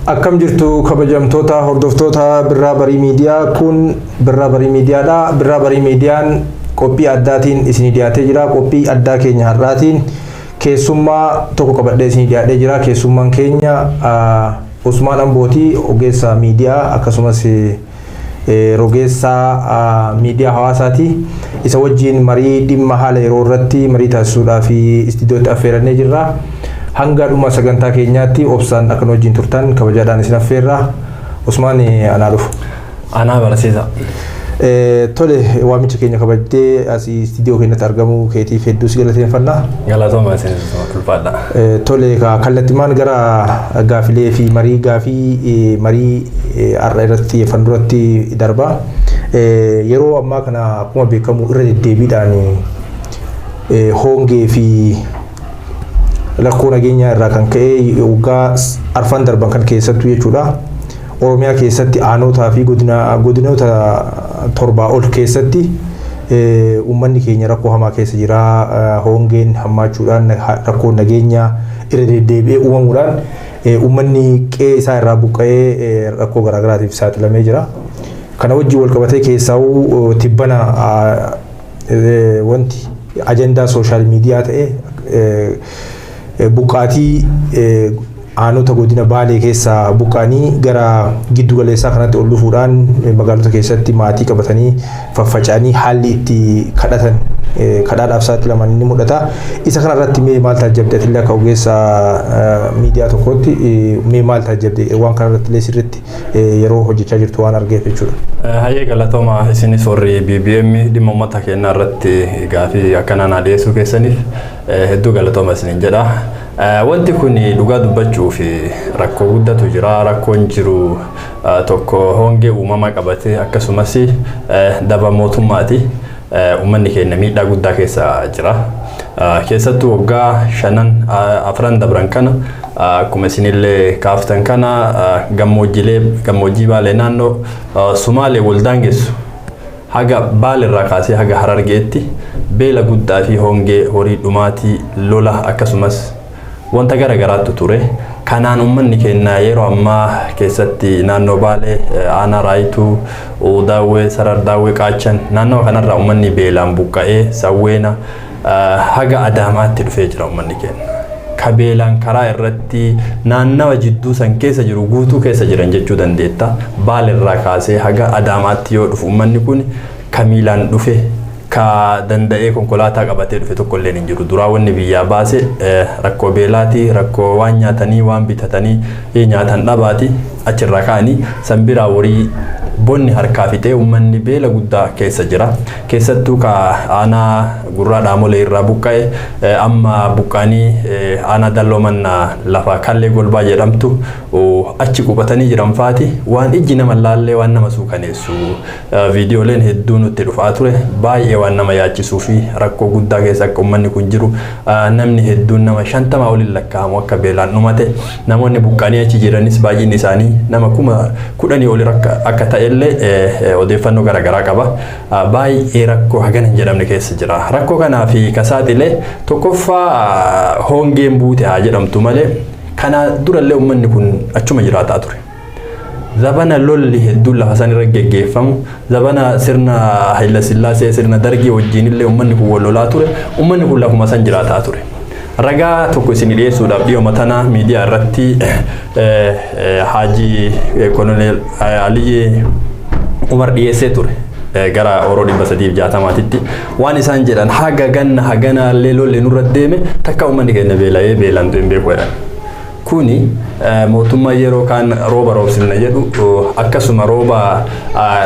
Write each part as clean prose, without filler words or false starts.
Akkam jirtu, kabajamtoota hordoftoota Birraa Barii Miidiyaa? Kun Birraa Barii Miidiyaadha. Birraa Barii Miidiyaan qophii addaatiin isinii dhiyaatee jira. Qophii addaa keenya har'aatiin keessummaa tokko qabadhee isinii dhiyaatee jira. Keessummaan keenya Usmaan Ambootii, ogeessa miidiyaa akkasumas rogeessa miidiyaa hawaasaati. Isa wajjin marii dhimma haala yeroo irratti marii taasisuudhaaf istiidiyootti affeerannee jirra. Hanga dhuma sagantaa keenyaatti obsaan akka nu wajjin turtan kabajaadhaan isin affeerra. Usmaan, anaa dhufu. Anaa barsiisa. Tole, waamicha keenya kabajjee asii istiidiyoo keenyatti argamuu keetiif hedduu si galateeffanna. Galatooma, isinis ulfaadha. Tole, kallattimaan gara gaafilee fi marii gaafii marii har'a irratti xiyyeeffannu duratti darba. Yeroo ammaa kana akkuma beekamu irra deddeebiidhaan hongee fi rakkoo nageenyaa irraa kan ka'e waggaa 4n darban kan keessattuu jechuudha. Oromiyaa keessatti aanotaa fi godinoota torbaa ol keessatti uummanni keenya rakkoo hamaa keessa jira. Hongeen hammaachuudhaan, rakkoo nageenyaa irra deddeebi'ee uumamuudhaan uummanni qe'ee isaa irraa buqqa'ee rakkoo garaagaraatiif saaxilamee jira. Kana wajjin wal qabatee keessaa'uu tibbana wanti ajandaa social media ta'e buqqaatii aanota godina Baalee keessaa buqqaanii gara giddu galeessaa kanatti ol dhufuudhaan magaalota keessatti maatii qabatanii faffaca'anii haalli itti kadhatan, kadhaadhaaf saaxilaman ni mul'ata. Isa kana irratti mee maal taajjabde? Atillee akka ogeessa miidiyaa tokkootti mee maal taajjabde? Waan kana irratti illee sirriitti yeroo hojjechaa jirtu waan argeef jechuudha. Hayyee, galatooma isinis warri BBM dhimma uummata keenyaa irratti gaafii akkanaa naa dhiyeessuu keessaniif hedduu galatooma isiniin jedha. Wanti kun dhugaa dubbachuuf rakkoo guddatu jira. Rakkoon jiru tokko hongee uumama qabate, akkasumas daba mootummaati. Uummanni keenya miidhaa guddaa keessa jira. Keessattuu waggaa shanan afran dabran kana, akkuma isinillee kaaftan kana, gammoojjiilee gammoojjii Baalee naannoo Sumaalee wal daangessu haga Baalirraa kaasee haga Harargeetti beela guddaa fi hongee, horii dhumaatii, lola akkasumas wanta gara garaattu ture. Kanaan uummanni keenya yeroo ammaa keessatti naannoo Baalee, aanaa Raayituu, Daawwee, Sarar Daawwee, Qaachan, naannoo kanarraa uummanni beelaan buqqa'ee Sawweena haga Adaamaatti dhufee jira uummanni keenya. Ka beelaan karaa irratti naannawa jidduu san keessa jiru guutuu keessa jiran jechuu dandeetta. Baalirraa kaasee haga Adaamaatti yoo dhufu uummanni kun ka miilaan dhufe, ka danda'ee konkolaataa qabatee dhufe tokko illee hin jiru. Duraa wanni biyyaa baase rakkoo beelaati, rakkoo waan nyaatanii, waan bitatanii nyaatan dhabaati. Achirraa ka'anii san biraa horii bonni harkaa fixee uummanni beela guddaa keessa jira. Keessattuu ka aanaa Gurraa Dhaamolee irraa buqqa'e amma buqqa'anii aanaa Dalloo Mannaa lafa Kallee Golbaa jedhamtu achi qubatanii jiran faati, waan ijji nama laallee waan nama suukaneessu viidiyooleen hedduu nutti dhufaa ture. Baay'ee waan nama yaachisuu fi rakkoo guddaa keessa akka uummanni kun jiru, namni hedduun nama 50 oliin lakkaa'amu akka beelaan dhumate, namoonni buqqa'anii achi jiranis baay'inni isaanii nama 10,000 oli akka ta'ellee odeeffannoo garaagaraa qaba. Baay'ee rakkoo hagana hin jedhamne keessa jira. Rakkoo kanaa fi ka saaxilee tokkoffaa hongeen buute haa jedhamtu malee, kana durallee uummanni kun achuma jiraataa ture. Zabana lolli hedduun lafa san irra geggeeffamu, zabana sirna Hayila Sillaasee, sirna Dargii wajjin illee uummanni kun wal lolaa ture. Uummanni kun lafuma san jiraataa ture. Ragaa tokko isin dhiyeessuudhaaf dhiyooma tana miidiyaa irratti Haajii Koloneel Aliyyi Umar dhiyeessee ture. Gara Oroo 360titti waan isaan jedhan, haga ganna haganaallee lolli nurra deeme takka uummanni keenya beela'ee beelaan du'e hin beeku jedhan. Kuni mootummaa yeroo kaan rooba roobsifna jedhu, akkasuma rooba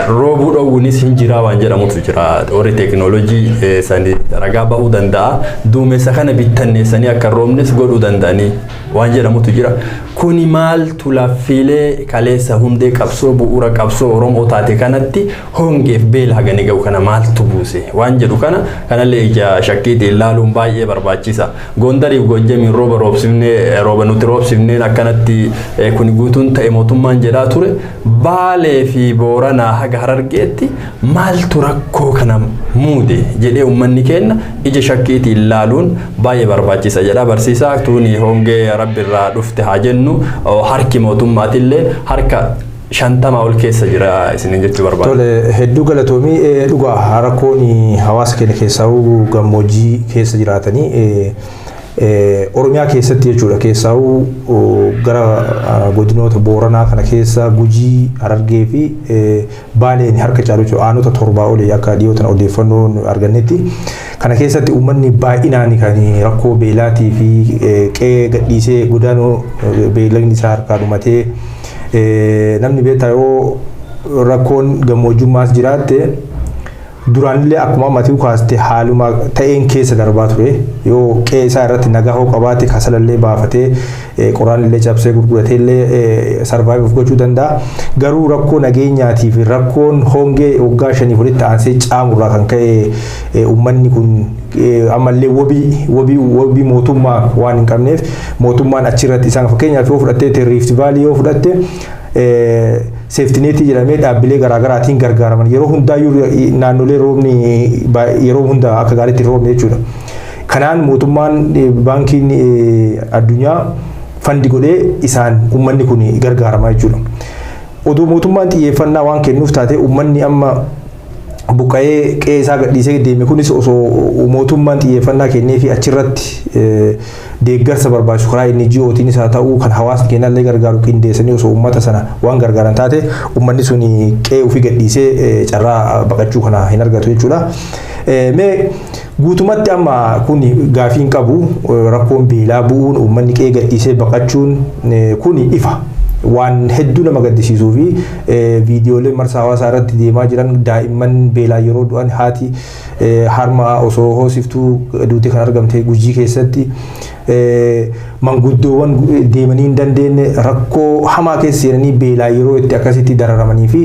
roobuu dhoowwunis hin jira waan jedhamutu jira. Warri teekinooloojii sani ragaa bahuu danda'a. Duumessa kana bittanneessanii akka roobnis godhuu danda'anii waan jedhamutu jira. Kuni maaltu laffiilee kaleessa hundee qabsoo, bu'uura qabsoo Oromoo taate kanatti hongeef beela haganii ga'u kana maaltu buuse waan jedhu kana kanallee ija shakkiitiin ilaaluun baay'ee barbaachisa. Gondariif Gojjamiin rooba roobsifnee, rooba nuti roobsifneen akkanatti kun guutuun ta'e mootummaan jedhaa ture. Baalee fi Booranaa haga Harargeetti maaltu rakkoo kana Muude jedhee uummanni keenya ija shakkiitiin ilaaluun baay'ee barbaachisa jedha barsiisaa. Tuuni hongee rabbi irraa dhufte haa jennu, harki mootummaatillee harka 50 ol keessa jira isiniin jechuu barbaada. Tole, hedduu galatoomii. Dhugaa rakkoon hawaasa keenya keessaa gammoojjii keessa jiraatanii Oromiyaa keessatti jechuudha, keessaa gara godinoota Booranaa kana keessa, Gujii, Harargee fi Baaleen harka caalu jechuudha, aanota 7 olii akka dhiyootan odeeffannoo argannetti. Kana keessatti uummanni baay'inaan kan rakkoo beelaatii fi qe'ee gadhiisee godaanuu, beelagni isaa harkaa dhumatee, namni beektaa yoo rakkoon gammoojjummaas jiraatte duraanillee akkuma ammatii kaaste haaluma ta'een keessa darbaa ture. Yoo qe'ee isaa irratti nagaa hoo qabaate, kasalallee baafatee, qoraanillee cabsee gurguratee illee survive gochuu danda'a. Garuu rakkoo nageenyaatii fi rakkoon hongee waggaa 5 walitti aansee caamurraa kan ka'e uummanni kun ammallee wabii mootummaa waan hin qabneef mootummaan achirratti isaan, fakkeenyaaf yoo fudhattee Rift Valley yoo fudhatte, safety net jedhamee dhaabbilee garaagaraatiin gargaaraman. Yeroo hundaayyuu naannolee roobni yeroo hunda akka gaariitti roobni jechuudha. Kanaan mootummaan, baankiin addunyaa fund godhee isaan uummanni kun gargaarama jechuudha. Oduu mootummaan xiyyeeffannaa waan kennuuf taate, uummanni amma buqqa'ee qe'ee isaa gadhiisee deeme kunis osoo mootummaan xiyyeeffannaa kennee fi achirratti deeggarsa barbaachisu karaa NGOtiin isaa ta'uu kan hawaasni keenyallee gargaaru qindeessanii osoo uummata sana waan gargaaran taate, uummanni sun qe'ee ofii gadhiisee carraa baqachuu kana hin argatu jechuudha. Mee guutumatti amma kun gaafii hin qabu, rakkoon beelaa bu'uun, uummanni qe'ee gadhiisee baqachuun kun ifa. Waan hedduu nama gaddisiisuu fi viidiyoolee marsaa hawaasaa irratti deemaa jiran, daa'imman beelaa yeroo du'an, haati harma osoo hoosiftuu duute kan argamte Gujii keessatti, manguddoowwan deemanii hin dandeenye rakkoo hamaa keessa seenanii beelaa yeroo itti akkasitti dararamanii fi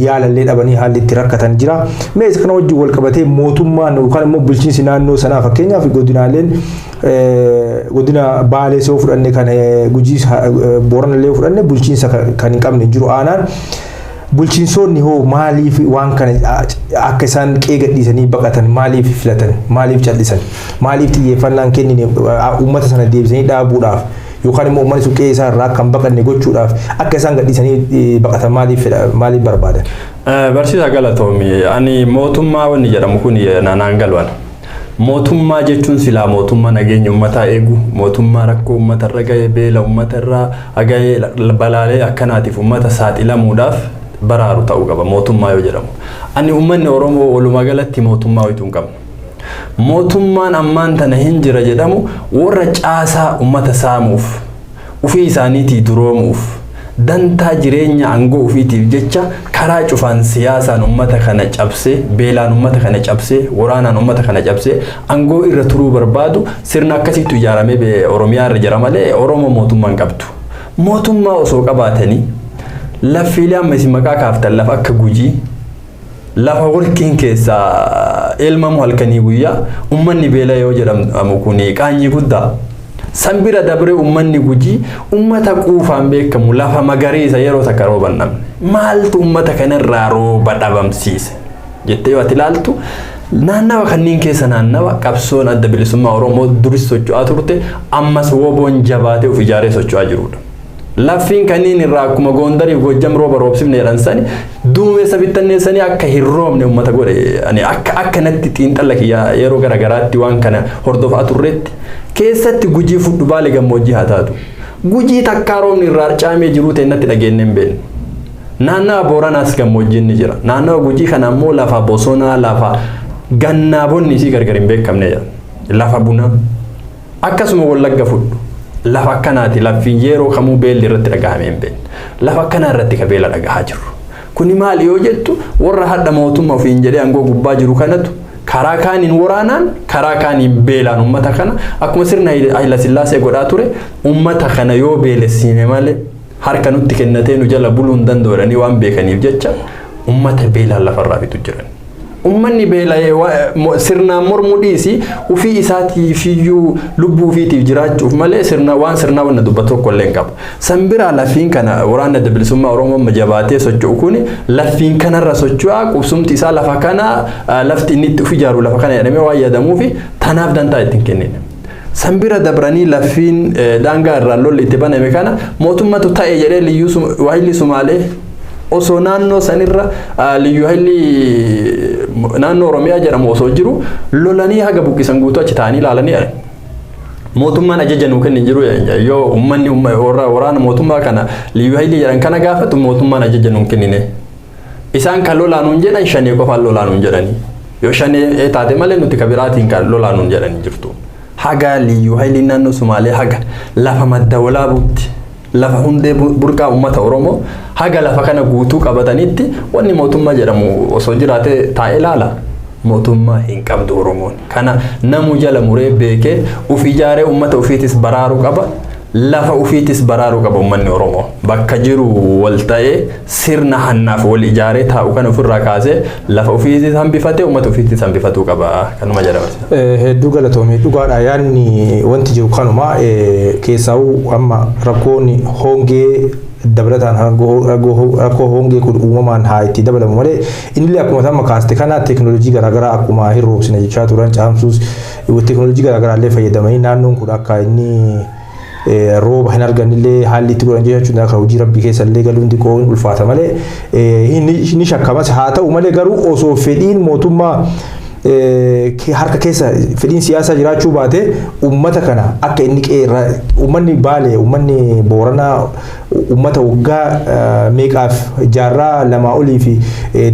yaalallee dhabanii haalli itti rakkatan jira. Mee isa kana wajjin wal qabatee mootummaan yookaan immoo bulchiinsi naannoo sanaa, fakkeenyaaf godinaaleen, godina Baalee yoo fudhanne, kan Gujii, Booranallee yoo fudhanne, bulchiinsa kan hin qabne jiru aanaan. Bulchiinsonni hoo maaliif waan kana akka isaan qe'ee gadhiisanii baqatan maaliif filatan? Maaliif callisan? Maaliif xiyyeeffannaan kennine uummata sana deebisanii dhaabuudhaaf yookaan immoo uummanni sun qe'ee isaa irraa akka hin baqanne gochuudhaaf, akka isaan gadhiisanii baqatan maaliif barbaadan? Barsiisaa, galatoomi. Ani mootummaa wanni jedhamu kun naanaan galwan. Mootummaa jechuun silaa mootummaa nageenya uummataa eegu, mootummaa rakkoo uummatarra ga'e, beela uummatarra ga'e, balaalee akkanaatiif uummata saaxilamuudhaaf baraaru ta'uu qaba mootummaa yoo jedhamu. Ani uummanni Oromoo walumaa galatti mootummaa wayituu hin qabnu. Mootummaan ammaan tana hin jira jedhamu warra caasaa uummata saamuuf, ofii isaaniitii duroomuuf, dantaa jireenya aangoo ofiitiif jecha karaa cufaan siyaasaan uummata kana cabsee, beelaan uummata kana cabsee, waraanaan uummata kana cabsee aangoo irra turuu barbaadu, sirna akkasiitu ijaaramee Oromiyaa irra jira malee Oromoo mootummaa hin qabdu. Mootummaa osoo qabaatanii laffiilee amma isin maqaa kaaftan, lafa akka Gujii, lafa warqiin keessaa elmamu, halkanii guyyaa uummanni beela yoo jedhamu kun qaanyii guddaa. San bira dabree uummanni Gujii uummata quufaan beekamu, lafa magariisa yeroo takka rooban dhabne. Maaltu uummata kanarraa rooba dhabamsiise jettee yoo ati ilaaltu, naannawa kanneen keessa naannawa qabsoon adda bilisummaa Oromoo duris socho'aa turte, ammas woboon jabaatee of ijaaree socho'aa jirudha. Laffiin kanneen irraa akkuma Goondariif Gojjam rooba roobsifne jedhan sani duumessa bittanneessanii akka hin roobne uummata godhe. Ani akka akkanatti xiinxalla kiyya yeroo garagaraatti waan kana hordofaa turretti keessatti Gujii fudhu, Baale gammoojjii haa taatu. Gujii takkaa roobni irraa harcaamee jiruu ta'e natti dhageenye hin beeknu. Naannawa Booranaas gammoojjiin ni jira. Naannawa Gujii kana ammoo lafa bosonaa, lafa gannaa bonni isii gargar hin beekamne jira. Lafa bunaa. Akkasuma Wallagga fudhu. Lafa akkanaati laffi yeroo kamuu beelli irratti dhagahamee hin beekne. Lafa akkanaa irratti ka beela dhagahaa jirru. Kuni maali yoo jettu, warra hadha mootummaa ofiin jedhee aangoo gubbaa jiru kanatu karaa kaaniin waraanaan, karaa kaaniin beelaan uummata kana akkuma sirna Hayila Sillaasee godhaa ture, uummata kana yoo beelessine malee harka nutti kennatee nu jala buluu hin danda'u jedhanii waan beekaniif jecha uummata beelaan lafarraa fitu jiran. Uummanni beela'ee sirnaan mormuu dhiisi, ufii isaatiifiyyuu lubbuu ufiitiif jiraachuuf malee sirna waan sirnaa wanna dubbatu tokko illee hin qabu. San biraa lafiin kana waraanni Adda Bilisummaa Oromoo amma jabaatee socho'u kun lafiin kanarra socho'aa, qubsumti isaa lafa kana, lafti inni itti uf ijaaru lafa kana jedhamee waan yaadamuufi tanaaf dantaa ittiin kennine. San bira dabranii lafiin daangaa irraan lolli itti baname kana mootummatu ta'e jedhee liyyuu waahilli Sumaalee osoo naannoo sanirra liyyuu hayilii naannoo Oromiyaa jedhamu osoo jiru lolanii haga buqqisan guutuu achi taa'anii ilaalanii mootummaan ajaja nuu kennin jiru. Yoo uummanni waraana mootummaa kana liyyuu hayilii jedhan kana gaafatu, mootummaan ajaja nuu kennine. Isaan kan lolaanuun jedhan shanee qofaan lolaanuun jedhanii. Yoo shanee taate malee nuti kabiraatiin kan lolaanuun jedhanii jirtu. Haga liyyuu hayiliin naannoo Sumaalee haga lafa Madda Walaabuutti, lafa hundee burqaa uummata Oromoo, haga lafa kana guutuu qabatanitti wanni mootummaa jedhamu osoo jiraate taa'ee ilaala. Mootummaa hin qabdu Oromoon. Kana namu jala muree beekee uf ijaaree uummata ofiitis baraaruu qaba. Lafa ofiitis baraaruu qaba uummanni Oromoo. Bakka jiru wal ta'ee sirna hannaaf wal ijaaree taa'u kana ofirraa kaasee lafa ofiitis hambifatee uummata ofiitis hambifatuu qaba. Kanuma jedhama. Hedduu galatoomii, dhugaadha, yaadni wanti jiru kanuma. Keessaa'uu amma rakkoon hongee dabalataan, rakkoo hongee kun uumamaan haa itti dabalamu malee, innillee akkuma amma kaaste kana teekinooloojii garaagaraa akkuma hin roobsine jechaa turan, caamsuus teekinooloojii garaagaraa illee fayyadamanii naannoon kun akka inni rooba hin argannillee haalli itti godhan jechuun akka hojii rabbii keessa illee galuun xiqqoo ulfaata malee ni shakkamas. Haa ta'u malee garuu osoo fedhiin mootummaa harka keessa fedhiin siyaasaa jiraachuu baate, ummata kana akka inni qeerra, ummanni Baalee, ummanni Booranaa ummata waggaa meeqaaf, jaarraa lamaa olii fi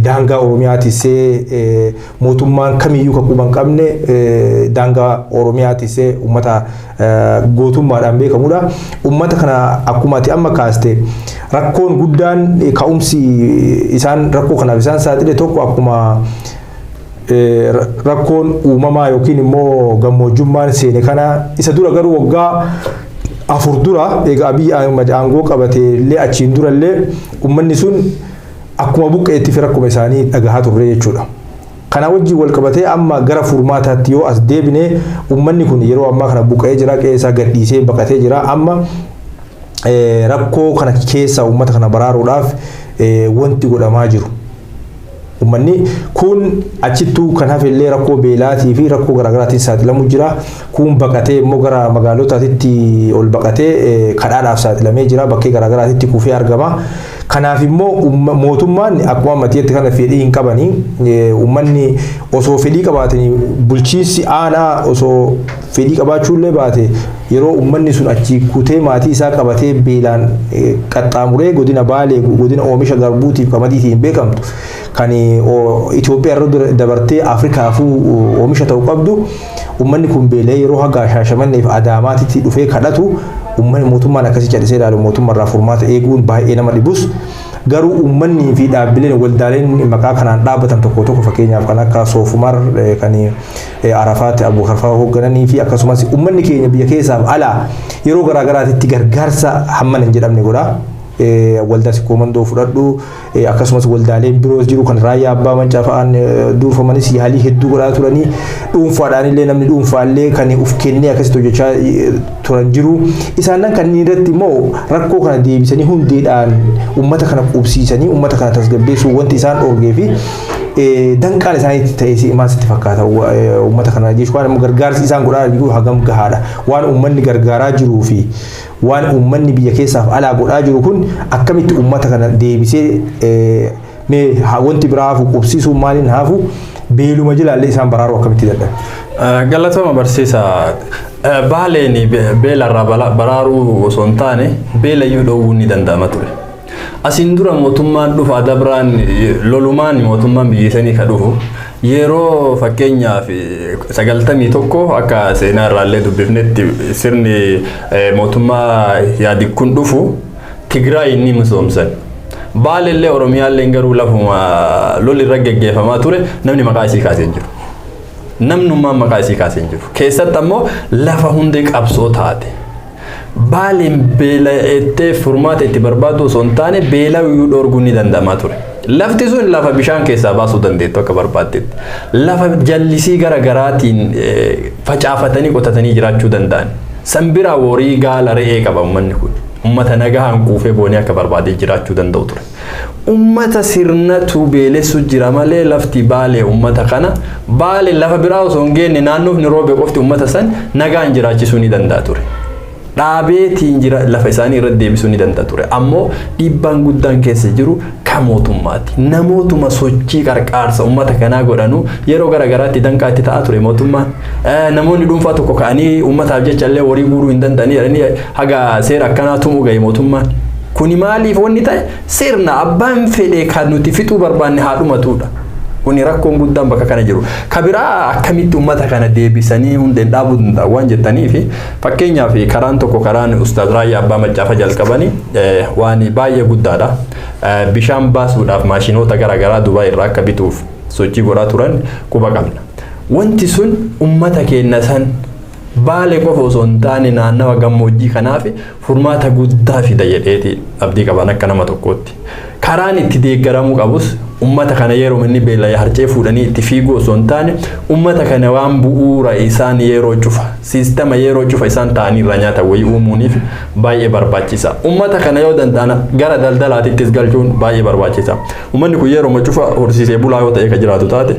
daangaa Oromiyaatisee mootummaan kamiyyuu kan quba hin qabne, daangaa Oromiyaatisee ummata gootummaadhaan beekamudha. Ummata kana akkuma ati amma kaaste rakkoon guddaan ka'umsi isaan rakkoo kanaaf isaan saaxile tokko akkuma rakkoon uumamaa yookiin immoo gammoojjummaan seene kana. Isa dura garuu waggaa 4 dura egaa Abiy Ahimad aangoo qabate illee, achiin dura illee uummanni sun akkuma buqqeetti fi rakkuma isaanii dhagahaa turre jechuudha. Kana wajjin wal qabatee amma gara furmaataatti yoo as deebine, uummanni kun yeroo ammaa kana buqqa'ee jira, qe'ee isaa gadhiisee baqatee jira. Amma rakkoo kana keessa uummata kana baraaruudhaaf wanti godhamaa jiru. Uummanni kun achittuu kan hafe illee rakkoo beelaatii fi rakkoo garaagaraatiin saaxilamu jira. Kun baqatee immoo gara magaalotaatti ol baqatee kadhaadhaaf saaxilamee jira. Bakkee garaagaraatitti kufee argama. Kanaaf immoo mootummaan akkuma ammatiitti kana fedhii hin qabanii, uummanni osoo fedhii qabaatanii, bulchiinsi aanaa osoo fedhii qabaachuullee baate, yeroo uummanni sun achi kutee maatii isaa qabatee beelaan qaxxaamuree godina Baalee, godina oomisha garbuutiif qamadiitiin beekamtu, kan Itoophiyaa irra dabartee Afrikaafuu oomisha ta'u qabdu, uummanni kun beelee yeroo haga Shaashamanneef Adaamaatitti dhufee kadhatu, uummanni mootummaan akkasii callisee ilaalu, mootummaarraa furmaata eeguun baay'ee nama dhibus, garuu uummanni fi dhaabbileen waldaaleen maqaa kanaan dhaabbatan tokko tokko, fakkeenyaaf kan akka Soofumar kan Arafaatti Abubakar fa'aa hooggananii fi akkasumas uummanni keenya biyya keessaaf alaa yeroo garaagaraatitti gargaarsa hammana hin jedhamne godha. Waldaa Sikkoo Mandoo fudhadhu, akkasumas waldaaleen biroos jiru, kan Raayyaa Abbaa Mancaa fa'aan durfamanis yaalii hedduu godhaa turanii, dhuunfaadhaan illee namni dhuunfaallee kan uf kennee akkasitti hojjechaa turan jiru. Isaan kanneen irratti immoo rakkoo kana deebisanii hundeedhaan uummata kana qubsiisanii uummata kana tasgabbeessuu wanti isaan dhoorgee fi danqaan isaaniitti ta'e maal sitti fakkaata? Uummata kana jechuun immoo gargaarsi isaan godhaa jiru hagam gahaadha? Waan uummanni gargaaraa jiruu fi waan uummanni biyya keessaaf alaa godhaa jiru kun akkamitti uummata kana deebisee, mee wanti biraa hafu, qubsiisuun maaliin hafu, beeluma jalaallee isaan baraaruu akkamitti dadhabe? Galatooma barsiisaa. Baaleen beelarraa baraaruu osoo hin taane beelayyuu dhoowwuun ni danda'ama ture. Asiin dura mootummaan dhufa dabraan lolumaan mootummaan biyya sanii ka dhufu yeroo fakkeenyaaf 91 akka seenaa irraallee dubbifnetti sirni mootummaa yaadik kun dhufu Tigraay inni misoomsan. Baalellee Oromiyaallee garuu lafuma lolli irra geggeeffamaa ture namni maqaa isii kaasee hin jiru. Namnummaan maqaa isii kaasee hin jiru. Keessatti ammoo lafa hundee qabsoo taate. Baaleen beela'ettee furmaata itti barbaadu osoo hin taane beela'uu dhoorguun ni danda'amaa ture. Lafti sun lafa bishaan keessaa baasuu dandeettu akka barbaaddetti. Lafa jallisii gara garaatiin facaafatanii qotatanii jiraachuu danda'an. San biraa horii, gaala, re'ee qaba uummanni kun. Uummata nagahaan quufee boonee akka barbaadee jiraachuu danda'u ture. Uummata sirnatu beelessu jira malee lafti Baalee uummata kana Baalee lafa biraa osoo hin geenne naannoof ni roobe qofti uummata san nagaan jiraachisuu ni danda'a ture. Dhaabeetiin jira lafa isaanii irratti deebisuu ni danda'a ture. Ammoo dhiibbaan guddaan keessa jiru kan mootummaati. Namootuma sochii qarqaarsa uummata kanaa godhanu yeroo garaagaraatti danqaa itti ta'aa ture mootummaan. Namoonni dhuunfaa tokko ka'anii uummataaf jecha illee horii guuruu hin danda'anii jedhanii haga seera akkanaa tumuu gahe mootummaan. Kuni maaliif wanni ta'e? Sirna abbaan fedhe kan nuti fixuu barbaanne haa dhumatudha. Kuni rakkoon guddaan bakka kana jiru. Ka biraa akkamitti uummata kana deebisanii hundeen dhaabuu danda'u waan jettaniif, fakkeenyaaf karaan tokko, karaan Ustaaz Raayyaa Abbaa Maccaafa jalqabanii waan baay'ee guddaadha. Bishaan baasuudhaaf maashinoota garaagaraa Dubaay irraa akka bituuf sochii godhaa turan quba qabna. Wanti sun uummata keenya san Baalee qofa osoo hin taane naannawa gammoojjii kanaaf furmaata guddaa fida jedheeti abdii qaban akka nama tokkootti. Karaan itti deeggaramuu qabus uummata kana yeroo inni beela'ee harcee fuudhanii itti fiiguu osoo hin taane, uummata kana waan bu'uura isaan yeroo cufa siistama yeroo cufa isaan ta'anii irraa nyaatan wayii uumuuniif baay'ee barbaachisa. Uummata kana yoo danda'an gara daldalaatittis galchuun baay'ee barbaachisa. Uummanni kun yeroo cufa horsiisee bulaa yoo ta'e kan jiraatu taate,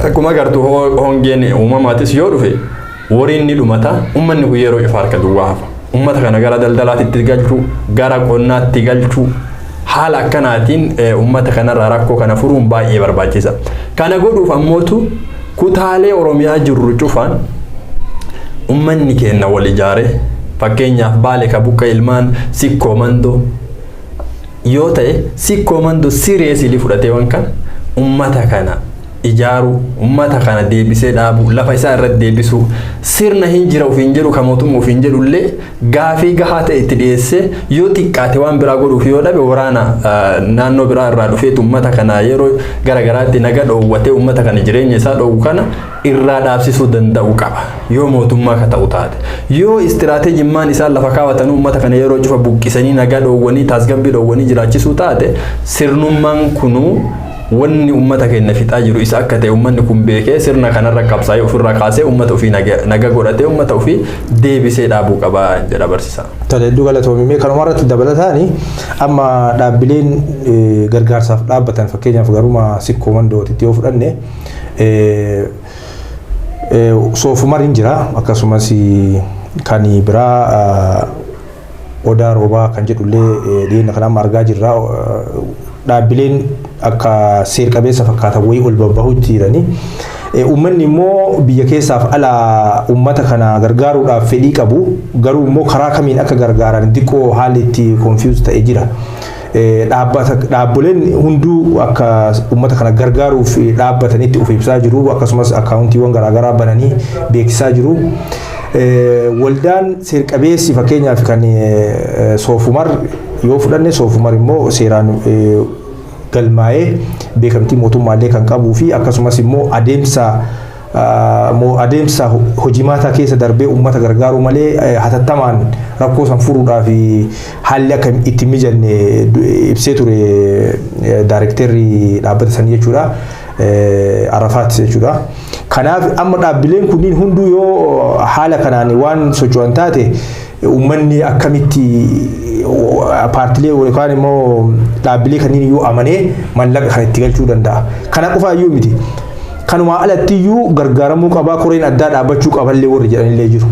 akkuma agartu hongeen uumamaatis yoo dhufe horiin ni dhumata, uummanni kun yeroo cufa harka duwwaa hafa. Uummata kana gara daldalaatitti galchuu, gara qonnaatti galchuu, haala akkanaatiin uummata kanarraa rakkoo kana furuun baay'ee barbaachisa. Kana godhuuf ammootu kutaalee Oromiyaa jirru cufaan uummanni keenya wal ijaare, fakkeenyaaf Baale ka buqqa ilmaan Sikkoo Mandoo yoo ta'e, Sikkoo Mandoo seriously fudhatee waan kana uummata kana ijaaruu, uummata kana deebisee dhaabuu, lafa isaa irratti deebisuu, sirna hin jira ofiin jedhu kan mootummaa ofiin jedhu illee gaafii gahaa ta'e itti dhiyeessee, yoo xiqqaate waan biraa godhuuf yoo dhabe waraana naannoo biraa irraa dhufeetu uummata kana yeroo garagaraatti naga dhoowwatee uummata kana jireenya isaa dhoowwu kana irraa dhaabsisuu danda'u qaba yoo mootummaa ka ta'u taate. Yoo istiraateejimmaan isaan lafa kaawwatan uummata kana yeroo cufa buqqisanii nagaa dhoowwanii tasgabbii dhoowwanii jiraachisuu taate, sirnummaan kunuu wanni uummata keenya fixaa jiru isa akka ta'e uummanni kun beekee sirna kanarra qabsaa'ee ofirraa kaasee uummata ofii naga godhatee uummata ofii deebisee dhaabuu qaba jedha barsiisa. Tole, hedduu galatoomii. Kanuma irratti dabalataani amma dhaabbileen gargaarsaaf dhaabbatan, fakkeenyaaf garuma Sikkoo Mandootitti yoo fudhanne, Soofumar hin jira, akkasumas kan biraa Odaa Roobaa kan jedhullee dhiyeenya kana amma argaa jirra. Dhaabbileen akka seer-qabeessa fakkaatan wayii ol babbahuutti jirani. Uummanni immoo biyya keessaaf ala uummata kana gargaaruudhaaf fedhii qabu, garuu immoo karaa kamiin akka gargaaran xiqqoo haalli itti confuse ta'e jira. Dhaabboleen hunduu akka uummata kana gargaaruuf dhaabbatanitti of ibsaa jiru, akkasumas akkaawuntiiwwan garaagaraa bananii beeksisaa jiru. Waldaan seer-qabeessi fakkeenyaaf kan Soofumar yoo fudhanne, Soofumar immoo seeraan galmaa'ee beekamtii mootummaallee kan qabuu fi akkasumas immoo adeemsa hojimaataa keessa darbee uummata gargaaruu malee hatattamaan rakkoo san furuudhaaf haalli akka itti mijanne ibsee ture daarekteerri dhaabbata sanii jechuudha. Arafaat jechuudha. Kanaaf amma dhaabbileen kunniin hunduu yoo haala kanaan waan socho'an taate, uummanni akkamitti paartilee yookaan immoo dhaabbilee kanneen iyyuu amanee mallaqa kan itti galchuu danda'a? Kana qofa iyyuu miti. Kanumaa alatti iyyuu gargaaramuu qabaa, koreen addaa dhaabbachuu qaballee warri jedhanillee jiru.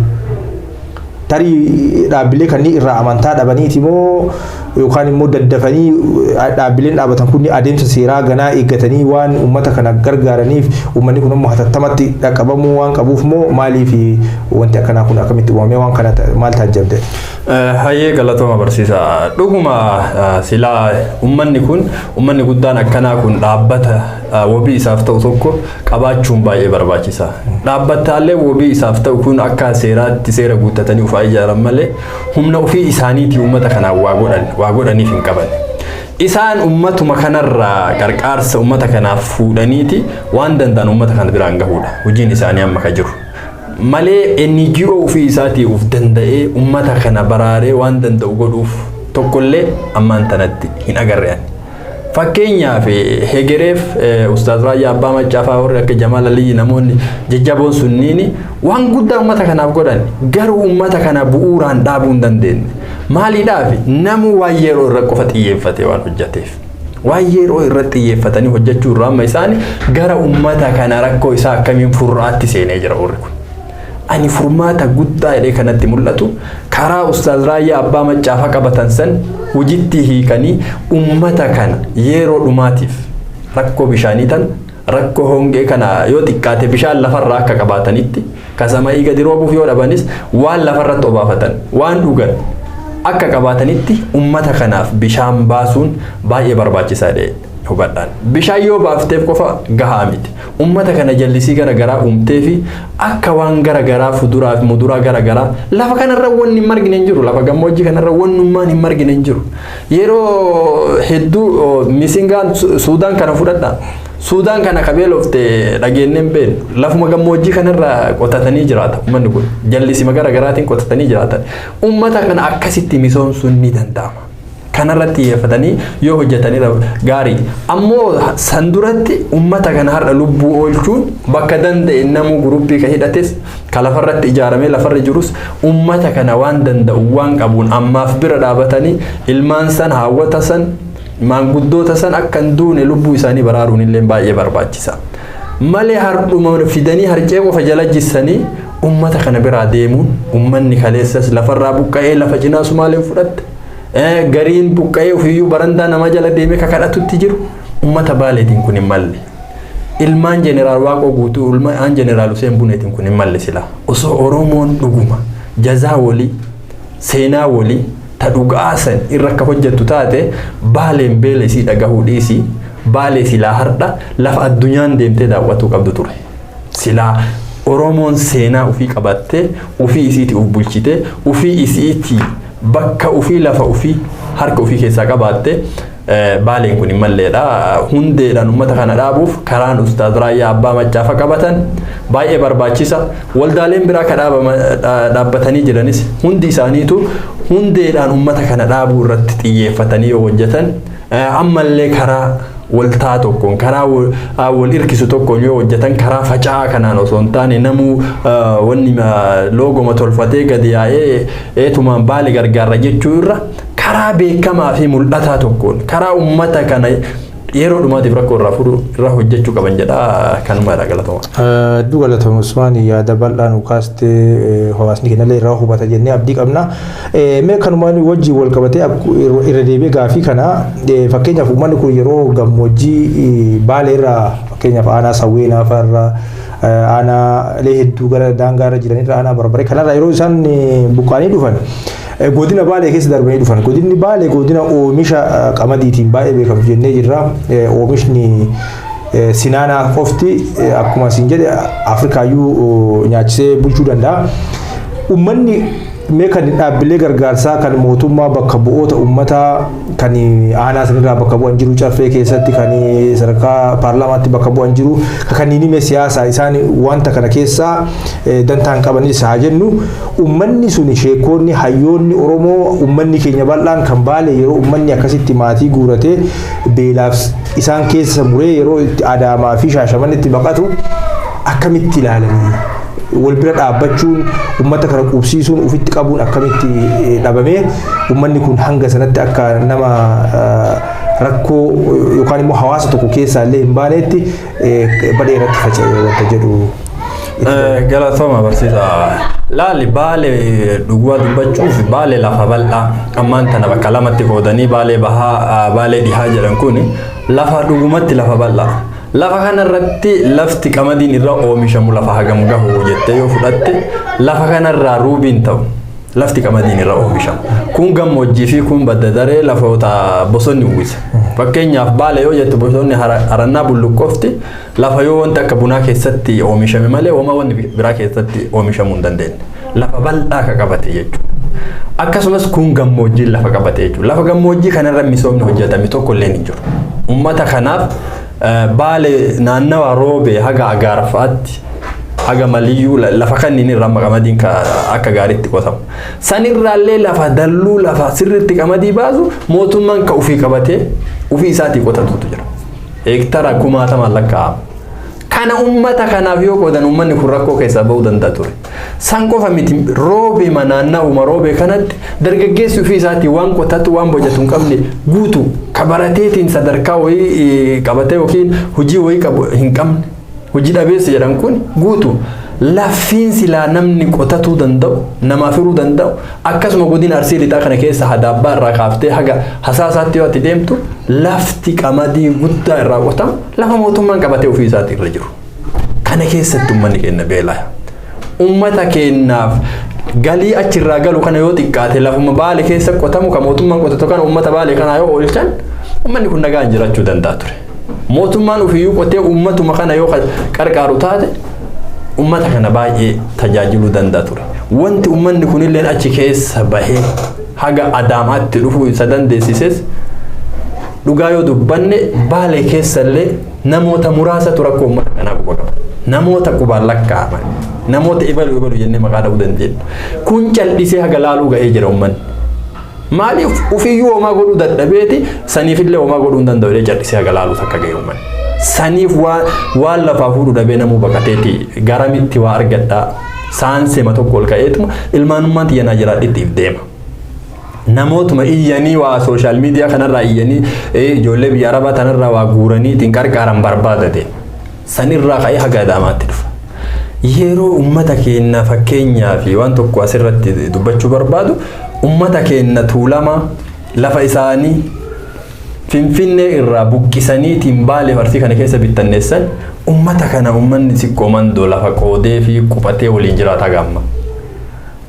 Tarii dhaabbilee kanneen irraa amantaa dhabaniiti moo, yookaan immoo daddafanii dhaabbileen dhaabbatan kun adeemsa seeraa ganaa eeggatanii waan uummata kana gargaaraniif uummanni kun immoo hatattamatti dhaqqabamuu waan qabuuf moo, maaliif wanti akkanaa kun akkamitti uumamee, waan kana maal taajjabde? Hayyee, galatooma barsiisa. Dhuguma silaa uummanni kun, uummanni guddaan akkanaa kun dhaabbata wabii isaaf ta'u tokko qabaachuun baay'ee barbaachisa. Dhaabbataallee wabii isaaf ta'u kun akka seeraatti seera guuttatanii ufaa ijaaran malee humna ofii isaaniitii uummata kanaan waa godhaniif hin qaban. Isaan uummatuma kanarraa qarqaarsa uummata kanaaf fuudhaniiti waan danda'an uummata kana biraan gahuudha. Hojiin isaanii amma ka jiru. Malee NGO ofii isaatii of danda'ee uummata kana baraaree waan danda'u godhuuf tokkollee ammaan tanatti hin agarre ani. Fakkeenyaaf hegereef Ustaaz Raayyaa Abbaa Maccaa warri akka Jamaal Aliyyi, namoonni jajjaboon sunniini waan guddaa uummata kanaaf godhan, garuu uummata kana bu'uuraan dhaabuu hin dandeenye. Maaliidhaaf? Namuu waan yeroo irra qofa xiyyeeffate waan hojjeteef. Waan yeroo irratti xiyyeeffatanii hojjechuu irraa amma isaan gara uummata kana rakkoo isaa akkamiin furraatti seenee jira warri kun. Ani furmaata guddaa jedhee kanatti mul'atu, karaa Ustaaz Raayyaa Abbaa Maccaafa qabatan san hojitti hiikanii ummata kana yeroo dhumaatiif rakkoo bishaanii tan, rakkoo hongee kana, yoo xiqqaate bishaan lafarraa akka qabaatanitti, kasamayii gadi roobuuf yoo dhabanis waan lafarratti obaafatan, waan dhugan akka qabaatanitti ummata kanaaf bishaan baasuun baay'ee barbaachisaadha. Hubadhaan bishaan yoo baafteef qofa gahaa miti. Ummata kana jallisii gara garaa uumtee fi akka waan gara garaa, fuduraa fi muduraa gara garaa, lafa kanarra wanni hin margine hin jiru. Lafa gammoojjii kanarra wannummaan hin margine hin jiru. Yeroo hedduu misingaan Suudaan kana fudhadha. Suudaan kana qabeelofte dhageennee hin beeknu. Lafuma gammoojjii kanarra qotatanii jiraata uummanni kun. Jallisima gara garaatiin qotatanii jiraatan. Ummata kana akkasitti misoomsuun ni danda'ama. Kanarratti xiyyeeffatanii yoo hojjetanidha gaarii. Ammoo san duratti ummata kana har'a lubbuu oolchuun bakka danda'e namuu guruppii ka hidhates, ka lafarratti ijaaramee lafarra jirus, ummata kana waan danda'u waan qabuun ammaaf bira dhaabatanii ilmaan san, haawwata san, maanguddoota san akka hin duune lubbuu isaanii baraaruun illee baay'ee barbaachisa. Malee hardhuma fidanii harcee qofa jala jissanii ummata kana biraa deemuun, ummanni kaleessas lafarraa buqqa'ee lafa cinaa Sumaaleen fudhatte. Gariin buqqa'ee ofiiyyuu barandaa nama jala deemee kakadhatutti jiru. Ummata Baaleetiin kun hin malle. Ilmaan Jeneraal Waaqoo Guutuu, ilmaan Jeneraal Hussein Buneetiin kun hin malle. Sila osoo Oromoon dhuguma jazaa walii, seenaa walii ta dhugaa san irra akka hojjettu taate, Baaleen beela isii dhagahuu dhiisii, Baalee silaa hardha lafa addunyaan deemtee daawwatuu qabdu ture. Silaa Oromoon seenaa ofii qabattee, ofii isiitii of bulchitee, ofii isiitii bakka ofii, lafa ofii harka ofii keessaa qabaatte, Baaleen kun hin malleedha. Hundeedhaan uummata kana dhaabuuf karaan Ustaaz Raayyaa Abbaa Maccaafa qabatan baay'ee barbaachisa. Waldaaleen biraa ka dhaabbatanii jiranis hundi isaaniitu hundeedhaan uummata kana dhaabuu irratti xiyyeeffatanii yoo hojjetan, ammallee karaa waltaa tokkoon, karaa wal hirkisu tokkoon yoo hojjetan, karaa faca'aa kanaan osoo hin taane, namuu wanni loogoma tolfatee gadi yaa'ee eetumaan Baale gargaarra jechuu irra, karaa beekamaa fi mul'ataa tokkoon karaa uummata kana yeroo dhumaatiif rakkoo irraa furuu irraa hojjechuu qaban jedha. Kanumaadha, galatoma. Hedduu galatoma Usmaan, yaada bal'aa nu kaastee hawaasni keenyallee irraa hubata jennee abdii qabna. Mee kanumaan wajjin wal qabatee irra deebi'ee gaafii kana, fakkeenyaaf uummanni kun yeroo gammoojjii Baalee irraa, fakkeenyaaf aanaa Sawweenaa fa'arraa, aanaalee hedduu gara daangaa irra jiranirra, aanaa Barbaree kanarraa yeroo isaan buqqaanii dhufan, godina Baalee keessa darbanii dhufan. Godinni Baalee godina oomisha qamadiitiin baay'ee beekamu jennee jirra. Oomishni sinaanaa qofti akkuma isin jedhe Afrikaayyuu nyaachisee bulchuu danda'a. Uummanni mee kan dhaabbilee gargaarsaa, kan mootummaa, bakka bu'oota uummataa kan aanaa sanirraa bakka bu'an jiru, Caffee keessatti kan sadarkaa paarlaamaatti bakka bu'an jiru, kanneen mee siyaasaa isaan wanta kana keessaa dantaan qabanis haa jennu, uummanni suni, sheekonni, hayyoonni Oromoo, uummanni keenya bal'aan kan Baale, yeroo uummanni akkasitti maatii guuratee beelaaf isaan keessa muree yeroo itti Adaamaa fi Shaashamanitti baqatu akkamitti ilaalanii, wal bira dhaabbachuun, uummata kana qubsiisuun, ofitti qabuun akkamitti dhabamee, uummanni kun hanga sanatti akka nama rakkoo yookaan immoo hawaasa tokko keessaa illee hin baanetti badhee irratti faca'e wanta jedhu? Galatooma barsiisaa. Laali, Baalee dhugaa dubbachuuf Baalee lafa bal'aa ammaan tana bakka lamatti qoodanii Baalee bahaa, Baalee dhihaa jedhan kun lafa dhugumatti lafa bal'aa. Lafa kanarratti lafti qamadiin irra oomishamu lafa hagam gahu jettee yoo fudhatte, lafa kanarraa ruubiin ta'u lafti qamadiin irra oomishamu. Kun gammoojjii fi kun badda daree, lafoota bosonni uwwisa. Fakkeenyaaf Baale yoo jettu, bosonni Harannaa Bulluqqoofti lafa yoo wanti akka bunaa keessatti oomishame malee homaa wanti biraa keessatti oomishamuu hin dandeenye. Lafa bal'aa ka qabate jechuudha. Akkasumas kun gammoojjiin lafa qabate jechuudha. Lafa gammoojjii kanarra misoomni hojjetame tokko illee hin jiru. Uummata kanaaf Baale naannawa Roobee haga Agaarfaatti, haga Maliyyuu, lafa kanneen irraa qamadiin akka gaariitti qotamu. Sanirraallee lafa dalluu, lafa sirriitti qamadii baasu mootummaan ka ofii qabatee Ofii isaatii qotatutu jira. Heektara kumaatamaan lakkaa'ama. Kana ummata kanaaf yoo qoodan, ummanni kun rakkoo keessaa bahuu danda'a ture. San qofa miti, roobee naanna'uma roobee kanatti dargaggeessi ofii isaatii waan qotatu, waan bocatu hin qabne guutu, kabarateetiin sadarkaa wayii qabatee yookiin hojii wayii qabu hin qabne, hojii dhabeessa jedhan kun guutu, laffiin silaa namni qotatuu danda'u, namaaf hiruu danda'u. Akkasuma godina Arsii Lixaa kana keessa Hadaabbaa irraa kaaftee haga Hasaasaatti yoo ati deemtu, lafti qamadii guddaa irraa qotamu lafa mootummaan qabatee ofii isaatii irra jiru. Kana keessatti uummanni keenya beelaa. Uummata keenyaaf galii achirraa galu kana yoo xiqqaate lafuma Baale keessa qotamu kan mootummaan qotatu kana uummata Baale kanaa yoo oolchan, uummanni kun nagaan jiraachuu danda'a ture. Mootummaan ofiiyyuu qotee uummatuma kana yoo qarqaaru taate, uummata kana baay'ee tajaajiluu danda'a ture. Wanti uummanni kunillee achi keessa bahee haga Adaamaatti dhufuu isa dandeessises, dhugaa yoo dubbanne, Baalee keessallee namoota muraasatu rakkoo uummata kanaa quba qaba. Namoota qubaan lakkaa'aman. Namoota ibalu ibalu jennee maqaa dha'uu dandeenya. Kun cal'isee haga laaluu ga'ee jira uummanni. Maaliif ofiiyyuu homaa godhuu dadhabeeti, saniifillee homaa godhuu hin danda'u jedhee cal'isee haga laaluu takka ga'e uummanni. Saniif waan lafaa fuudhu dhabee namuu baqateeti garamitti waa argadhaa saansema tokko ol ka'eetuma ilmaanummaan xiyyanaa jiraadhittiif deema. Namootuma iyyanii waa social media kanarraa iyyanii, ijoollee biyya arabaa tanarraa waa guuranii ittiin qarqaaran barbaadate. Sanirraa ka'ee haga Adaamaatti dhufa. Yeroo uummata keenya, fakkeenyaa fi waan tokko asirratti dubbachuu barbaadu, uummata keenya Tuulama lafa isaanii Finfinnee irraa buqqisaniitiin Baalee Arsii kana keessa bittanneessan, uummata kana uummanni Sikkoo Mandoo lafa qoodee fi quphatee waliin jiraata gamma.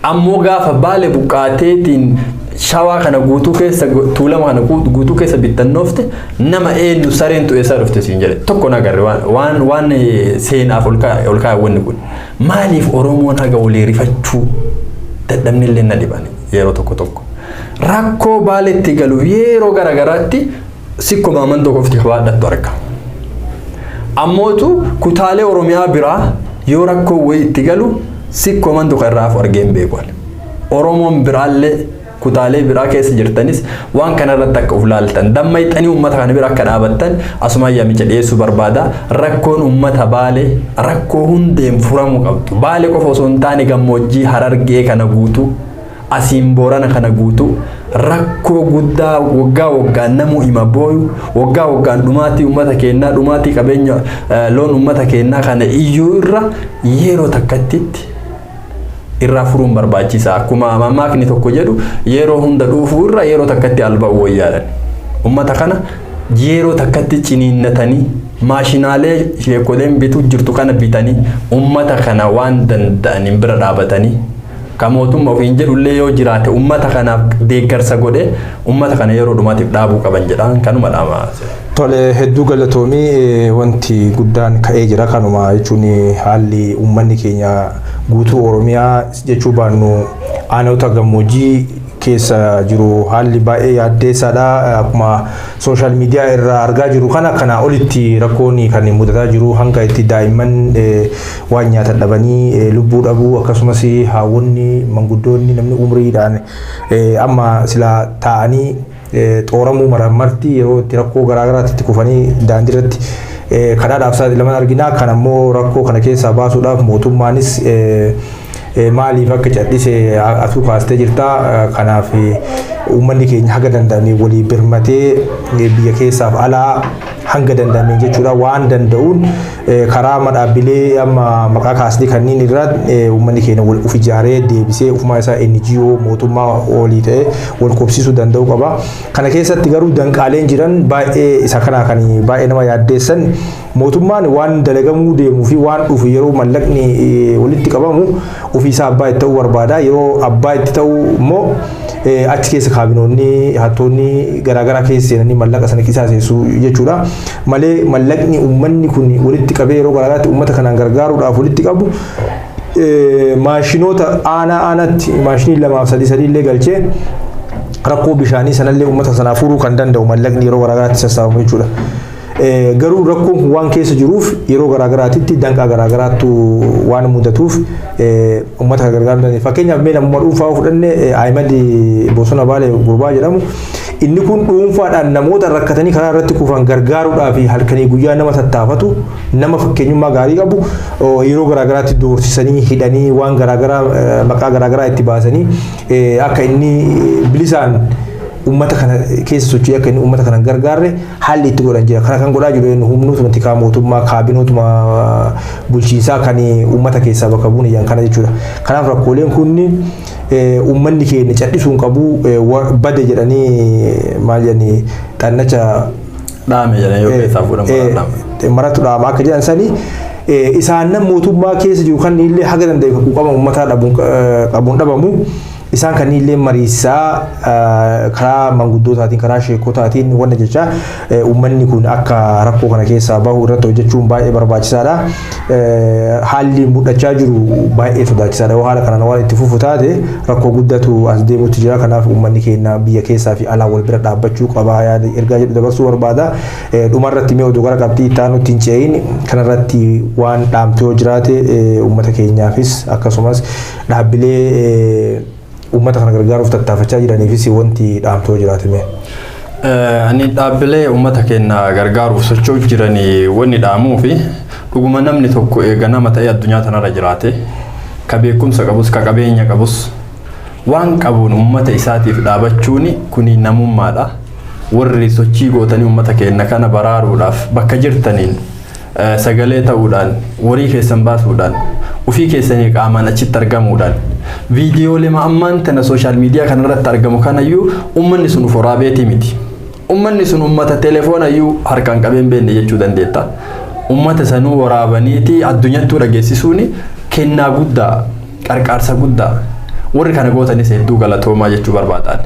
Ammoo gaafa Baale buqqaateetiin Shawaa kana guutuu keessa, Tuulama kana guutuu keessa bittannoofte, nama eenyu sareen tu'eessaa dhufte siin jedhe tokko nagarre. Waan seenaaf ol kaa'e wanni kun maaliif Oromoon haga walii rifachuu dadhabnillee na dhiban yeroo tokko tokko. Rakkoo Baaletti galu yeroo garagaraatti Sikkoo Mandoo qofti baadhattu arga. Ammootu kutaalee Oromiyaa biraa yoo rakkoo wayii itti galu, Sikkoo Mandoo kan irraa hafu argee hin beeku. Oromoon biraallee kutaalee biraa keessa jirtanis waan kanarratti akka uf laaltan, dammayxanii uummata kana bira akka dhaabattan asumaan yaamicha dhiyeessuu barbaada. Rakkoon uummata Baalee rakkoo hundeen furamuu qabdu. Baalee qofa osoo hin taane, gammoojjii Harargee kana guutuu, asiin Boorana kana guutuu, rakkoo guddaa waggaa waggaan namuu hima booyu, waggaa waggaan dhumaatii uummata keenyaa, dhumaatii qabeenya loon uummata keenyaa kana iyyuu irra yeroo takkattitti irraa furuun barbaachisa. Akkuma mammaakni tokko jedhu, yeroo hunda dhuufuu irra yeroo takkatti alba'uu wayyaadhan. Uummata kana yeroo takkatti ciniinnatanii, maashinaalee sheekoleen bituu jirtu kana bitanii, uummata kana waan danda'aniin bira dhaabatanii, ka mootummaa ofiin jedhullee yoo jiraate uummata kanaaf deeggarsa godhee uummata kana yeroo dhumaatiif dhaabuu qaban jedhaan kanuma dhaama. Tole, hedduu galatoomii. Wanti guddaan ka'ee jira kanuma jechuun, haalli uummanni keenya guutuu Oromiyaa jechuu baannu aanota gammoojjii keessa jiru haalli baay'ee yaaddeessaadha. Akkuma social media irraa argaa jiru kana, kanaa olitti rakkoon kan mudataa jiru, hanga itti daa'imman waan nyaatan dhabanii lubbuu dhabuu, akkasumas haawwonni, manguddoonni, namni umriidhaan amma silaa taa'anii xooramuu marti yeroo itti rakkoo garaagaraatti itti kufanii daandii irratti kadhaadhaaf saaxilaman argina. Kan ammoo rakkoo kana keessaa baasuudhaaf mootummaanis maaliif akka cadhise atuu kaastee jirta. Kanaaf uummanni keenya haga danda'ame walii birmatee, biyya keessaaf alaa hanga danda'ame jechuudha, waan danda'uun karaa dhaabbilee amma maqaa kaasnee kanneen irraa uummanni keenya wal uf ijaaree deebisee ofumaa isaa NGO mootummaa olii ta'ee wal qubsiisuu danda'uu qaba. Kana keessatti garuu danqaaleen jiran baay'ee isa kana kan baay'ee nama yaaddeessan, mootummaan waan dalagamuu deemuu fi waan dhufu yeroo mallaqni walitti qabamu ofiisaa abbaa itti ta'uu barbaada. Yeroo abbaa itti ta'u immoo achi keessa kaabinoonni hattoonni garaagaraa keessa seenanii mallaqa sana qisaasessu jechuudha. Malee mallaqni uummanni kun walitti qabee yeroo garaagaraatti uummata kanaan gargaaruudhaaf walitti qabu, maashinoota aanaa aanaatti maashinii lamaaf sadii sadii illee galchee rakkoo bishaanii sanallee uummata sanaa furuu kan danda'u mallaqni yeroo garaagaraatti sassaabamu jechuudha. Garuu rakkoon kun waan keessa jiruuf yeroo garaagaraatitti danqaa garaagaraattu waan mudatuuf uummata kana gargaaruu dandeenya. Fakkeenyaaf, mee namummaa dhuunfaa fudhanne, Ahimad Bosona Baalee gurbaa jedhamu, inni kun dhuunfaadhaan namoota rakkatanii karaa irratti kufan gargaaruudhaaf halkanii guyyaa nama tattaafatu, nama fakkeenyummaa gaarii qabu, yeroo garaagaraatti doorsisanii, hidhanii, waan garaagaraa maqaa garaagaraa itti baasanii akka inni bilisaan uummata kana keessa socho'ee akka inni uummata kana hin gargaarre haalli itti godhan jira. Kana kan godhaa jiru humnootuma tikaa mootummaa, kaabinootuma bulchiinsaa kan uummata keessaa bakka bu'uun iyyan kana jechuudha. Kanaaf rakkooleen kunni uummanni keenya callisuu hin qabu. Bade jedhanii, maal jedhanii, xannacha dhaame jedhanii yoo keessaa fuudhan dhaame. Maratu dhaama akka jedhan sanii, isaan mootummaa keessa jiru kan illee haga danda'e quuqama uummataa qabuun dhabamu. Isaan kan illee mariisaa karaa manguddootaatiin, karaa sheekotaatiin wanna jecha uummanni kun akka rakkoo kana keessaa bahu irratti hojjechuun baay'ee barbaachisaadha. Haalli mul'achaa jiru baay'ee sodaachisaadha. Yoo haala kanaan waan itti fufu taate rakkoo guddatu as deemutti jira. Kanaaf uummanni keenya biyya keessaa fi alaa wal bira dhaabbachuu qaba yaada ergaa jedhu dabarsuu barbaada. Dhumarratti mee oduu gara qabxii itti aanutti hin ce'in kanarratti waan dhaamte yoo jiraate, uummata keenyaafis akkasumas dhaabbilee uummata kana gargaaruuf tattaafachaa jiraniifis wanti dhaamte yoo jiraate mee. Ani dhaabbilee uummata keenya gargaaruuf socho'u jiranii wanni dhaamuu fi dhuguma namni tokko eega nama ta'ee addunyaa tanarra jiraate, ka beekumsa qabus ka qabeenya qabus waan qabuun uummata isaatiif dhaabachuun kuni namummaadha. Warri sochii gootanii uummata keenya kana baraaruudhaaf bakka jirtaniin sagalee ta'uudhaan, horii keessan baasuudhaan, ofii keessanii qaamaan achitti argamuudhaan, viidiyoolee ammaan tana social media kanarratti argamu kanayyuu uummanni sun uf waraabeetii miti. Uummanni sun uummata teleefoonayyuu harkaan qabee hin beekne jechuu dandeetta. Uummata sanuu waraabaniiti addunyattuu dhageessisuun kennaa guddaa, qarqaarsa guddaa. Warri kana gootanis hedduu galatoomaa jechuu barbaadan.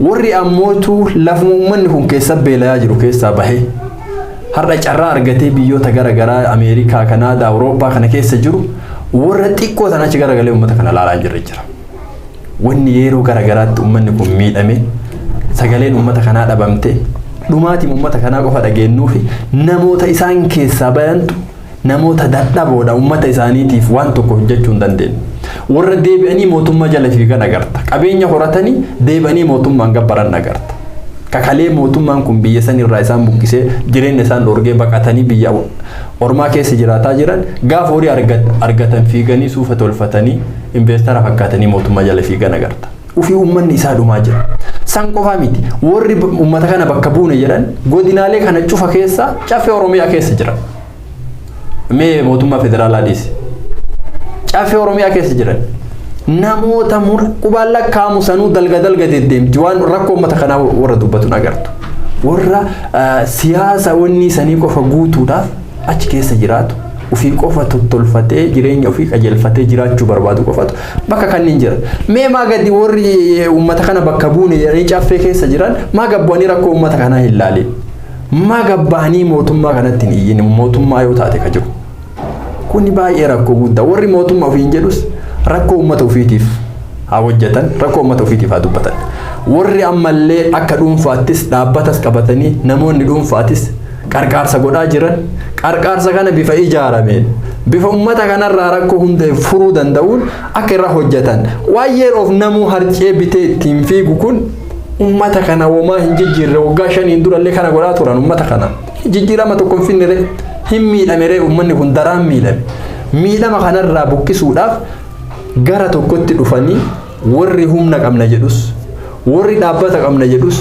Warri ammootu lafuma uummanni kun keessa beelayaa jiru keessaa bahee har'a carraa argatee biyyoota gara garaa Ameerikaa, Kanaadaa, Awurooppaa kana keessa jiru, warra xiqqoo sana achi garagalee uummata kana ilaalaa hin jirre jira. Wanni yeroo gara garaatti uummanni kun miidhame, sagaleen uummata kanaa dhabamte, dhumaatiin uummata kanaa qofa dhageenyuufi namoota isaan keessaa bayantu namoota dadhaboodha, uummata isaaniitiif waan tokko hojjechuu hin dandeenye. Warra deebi'anii mootummaa jala fiigan agarta. Qabeenya horatanii deebi'anii mootummaan gabbaran agarta. Kakalee mootummaan kun biyya san irraa isaan buqqisee, jireenya isaan dhorgee, baqatanii biyya ormaa keessa jiraataa jiran, gaafa horii argatan fiiganii suufa tolfatanii investara fakkaatanii mootummaa jala fiigan agarta. Ufii uummanni isaa dhumaa jira. San qofaa miti. Warri uummata kana bakka buune jedhan godinaalee kana cufa keessa, caffee Oromiyaa keessa jira. Mee mootummaa federaalaa dhiisi. Caffee Oromiyaa keessa jiran. Namoota qubaan lakkaa'amu sanuu dalga dalga deddeemti, waan rakkoo uummata kanaa warra dubbatu agartu. Warra siyaasa wanni sanii qofa guutuudhaaf achi keessa jiraatu. Ofii qofa tottolfatee, jireenya ofii qajeelfatee jiraachuu barbaadu qofatu bakka kanneen jira. Mee maa gadi warri uummata kana bakka buune jedhanii caffee keessa jiran maa gabbu'anii rakkoo uummata kanaa hin laalin? Maa gabbahanii mootummaa kanatti hin iyyin, mootummaa yoo taate ka jiru? Kuni baay'ee rakkoo guddaa. Warri mootummaa ofiin jedhus rakkoo uummata ofiitiif haa hojjetan, rakkoo uummata ofiitiif haa dubbatan. Warri ammallee akka dhuunfaattis dhaabbatas qabatanii namoonni dhuunfaatis qarqaarsa godhaa jiran, qarqaarsa kana bifa ijaarameen, bifa uummata kanarraa rakkoo hunda furuu danda'uun akka irra hojjetan. Waan yeroof namuu harcee bitee ittiin fiigu kun uummata kana womaa hin jijjiirre. Waggaa 5n durallee kana godhaa turan, uummata kana jijjiirama tokko hin finne, hin miidhame ree. Uummanni kun daraan miidhame. Miidhama kanarraa buqqisuudhaaf gara tokkotti dhufanii, warri humna qabna jedhus, warri dhaabbata qabna jedhus,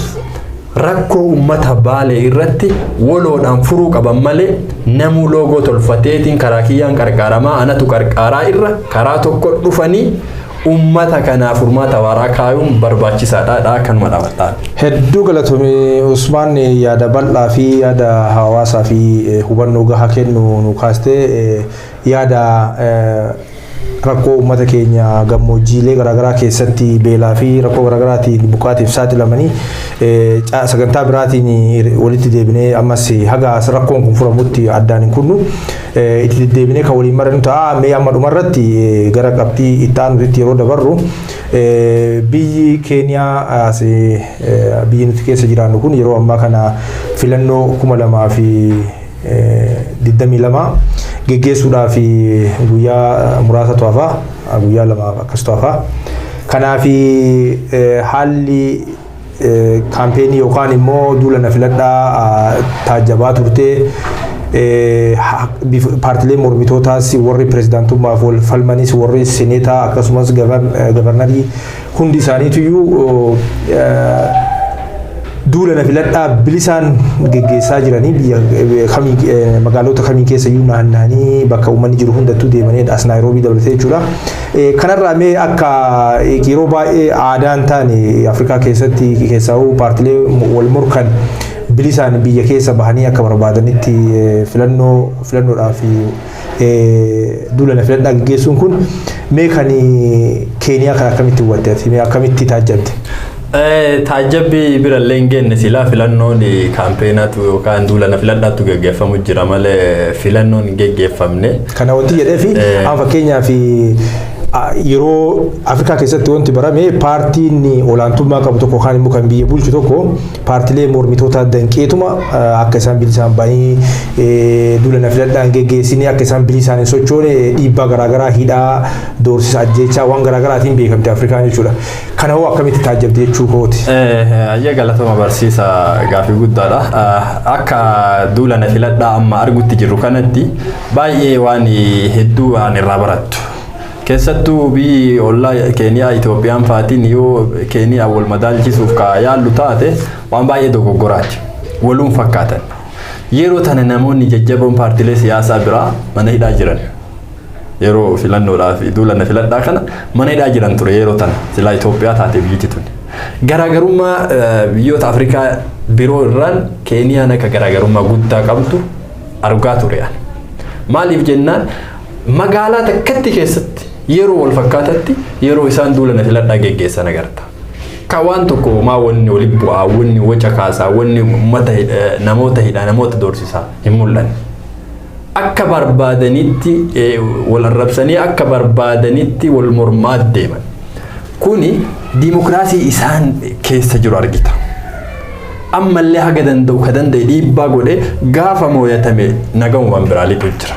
rakkoo uummata Baalee irratti waloodhaan furuu qaban malee, namuu loogoo tolfateetiin karaa kiyyaan qarqaaramaa, anatu qarqaaraa irra karaa tokko dhufanii uummata kanaaf furmaata waaraa kaayuun barbaachisaadha kanuma dhaabadhaan. Hedduu galatoomii Usmaan, yaada bal'aa fi yaada hawaasaa fi hubannoo gahaa kennu nu kaastee, yaada rakkoo uummata keenya gammoojjiilee garaagaraa keessatti beelaa fi rakkoo garaagaraatiin buqqaatiif saaxilamanii sagantaa biraatiin walitti deebinee, ammas haga rakkoon kun furamutti addaan hin kunnu, itti deddeebinee kan waliin marannu ta'a. Mee amma dhumarratti gara qabxii itti aanutti yeroo dabarru, biyyi Keeniyaa, biyyi nuti keessa jiraannu kun, yeroo ammaa kana filannoo 2000 fi 22 geggeessuudhaaf guyyaa muraasatu hafa, guyyaa 2 akkasitu hafa. Kanaaf haalli kaampeenii yookaan immoo duula na filadhaa taajjabaa turtee, paartileen mormitootaas, warri pirezidaantummaaf wal falmanis, warri seneetaa akkasumas gavarnarii hundi isaaniituyyuu duula na filadhaa bilisaan geggeessaa jiranii, biyya kamii, magaalota kamii keessa iyyuu naanna'anii bakka uummanni jiru hundattuu deemanii, as Naayiroobii dabalatee jechuudha. Kanarraa mee akka yeroo baay'ee aadaan taane Afrikaa keessatti, keessaa'uu paartilee wal morkan bilisaan biyya keessa bahanii akka barbaadanitti filannoo filannoodhaaf duula na filadhaa geggeessuun kun, mee kan Keeniyaa kan akkamitti hubatte ati, mee akkamitti taajjabde? Taajjabbii birallee hin geenne. Silaa filannoon kaampeenatu yookaan duula na filadhaatu geggeeffamu jira malee filannoon hin geggeeffamne. Kana wanti jedhee fi amma fakkeenyaaf yeroo Afrikaa keessatti wanti barame, paartiin olaantummaa qabu tokko yookaan immoo kan biyya bulchu tokko paartilee mormitoota danqeetuma akka isaan bilisaan bahanii duula na filadhaan geggeessinii, akka isaan bilisaan hin sochoone dhiibbaa garaagaraa, hidhaa, doorsisa, ajjeechaa, waan garaagaraatiin beekamte Afrikaan jechuudha. Kana hoo akkamitti taajjabde jechuu kooti? Ayya, galatoma barsiisa, gaafii guddaadha. Akka duula na filadhaa amma argutti jirru kanatti baay'ee waan hedduu waan irraa barattu. Keessattuu biyyi ollaa Keeniyaa Itoophiyaan faatiin yoo Keeniyaa wal madaalchisuuf ka yaallu taate waan baay'ee dogoggoraati. Waluun fakkaatan. Yeroo tana namoonni jajjaboon paartilee siyaasaa biraa mana hidhaa jiran. Yeroo filannoodhaaf duula na filadhaa kana mana hidhaa jiran ture yeroo tana silaa Itoophiyaa taate biyyi tun. Garaagarummaa biyyoota Afrikaa biroo irraan Keeniyaan akka garaagarummaa guddaa qabdu argaa ture. Maaliif jennaan, magaalaa takkatti keessatti yeroo wal fakkaatatti yeroo isaan duula na filadhaa geggeessan agarta. Ka waan tokko maa wanni walitti bu'aa, wanni waca kaasaa, wanni uummata namoota hidhaa, namoota doorsisaa hin mul'anne. Akka barbaadanitti wal arrabsanii, akka barbaadanitti wal mormaa deeman. Kuni diimokiraasii isaan keessa jiru argita. Ammallee haga danda'u ka danda'e dhiibbaa godhee gaafa mooyatame nagamumaan biraa lixu jira.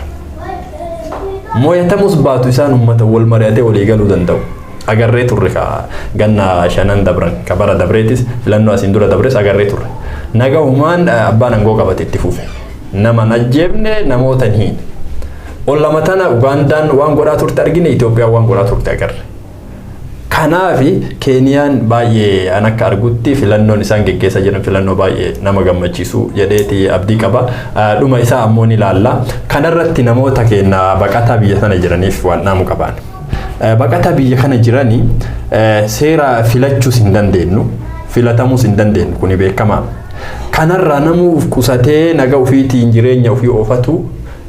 Mooyatamus baatu isaan uummata wal mari'atee walii galuu danda'u. Agarree turre ka ganna shanan dabran, ka bara dabreetis, filannoo asiin dura dabres agarree turre. Nagahumaan abbaan aangoo qabate itti fufe. Nama hin ajjeefne, namoota hin hiine. Ol lama tana Ugaandaan waan godhaa turte argine, Itoophiyaan waan godhaa turte agarre. Kanaafi Keeniyaan baay'ee an akka argutti filannoon isaan geggeessaa jiran filannoo baay'ee nama gammachiisu jedheeti abdii qaba. Dhuma isaa ammoo ni ilaalla. Kanarratti namoota keenya baqataa biyya sana jiraniif waan dhaamu qabaan. Baqataa biyya kana jiranii seera filachuus hin dandeenyu, filatamuus hin dandeenyu, kuni beekamaa. Kanarraa namuuf qusatee naga ofiitiin jireenya ofii oofatu,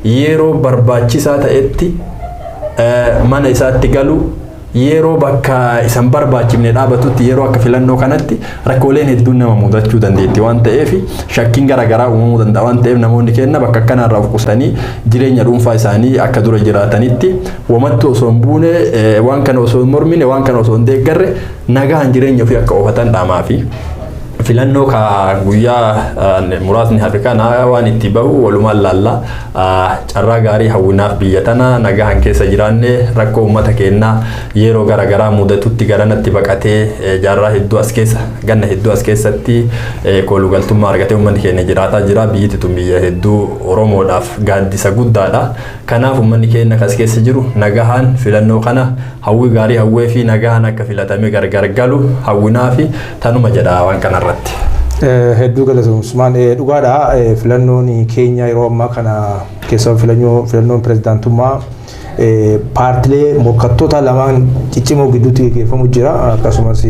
yeroo barbaachisaa ta'etti mana isaatti galu, yeroo bakka isan barbaachifne dhaabatutti, yeroo akka filannoo kanatti rakkooleen hedduun nama mudachuu dandeetti waan ta'eef, shakkiin garaagaraa uumamuu danda'a waan ta'eef, namoonni keenya bakka akkanaarraa of qusatanii jireenya dhuunfaa isaanii akka dura jiraatanitti, wamattu osoo hin buune, waan kana osoo hin mormine, waan kana osoo hin deeggarre, nagaan jireenya ofii akka oofatan dhaamaa fi filannoo ka guyyaa muraasni hafe kana waan itti bahu walumaan laalla. Carraa gaarii hawwinaaf. Biyya tana nagahan keessa jiraanne, rakkoo uummata keenyaa yeroo garaagaraa mudatutti garanatti baqatee jaarraa hedduu as keessa, ganna hedduu as keessatti koolugaltummaa argatee uummanni keenya jiraataa jira. Biyyi tun biyya hedduu Oromoodhaaf gaaddisa guddaadha. Kanaaf uummanni keenya as keessa jiru nagahaan filannoo kana hawwii gaarii hawwee fi nagahaan akka filatamee gargar galu hawwinaa fi tanuma jedha waan kanarratti. Hedduu galatoom, Usmaan. Dhugaadha, filannoon keenya yeroo ammaa kana keessaa filannoon pirezidaantummaa paartilee morkattoota lamaan ciccimoo gidduutti gaggeeffamu jira. Akkasumas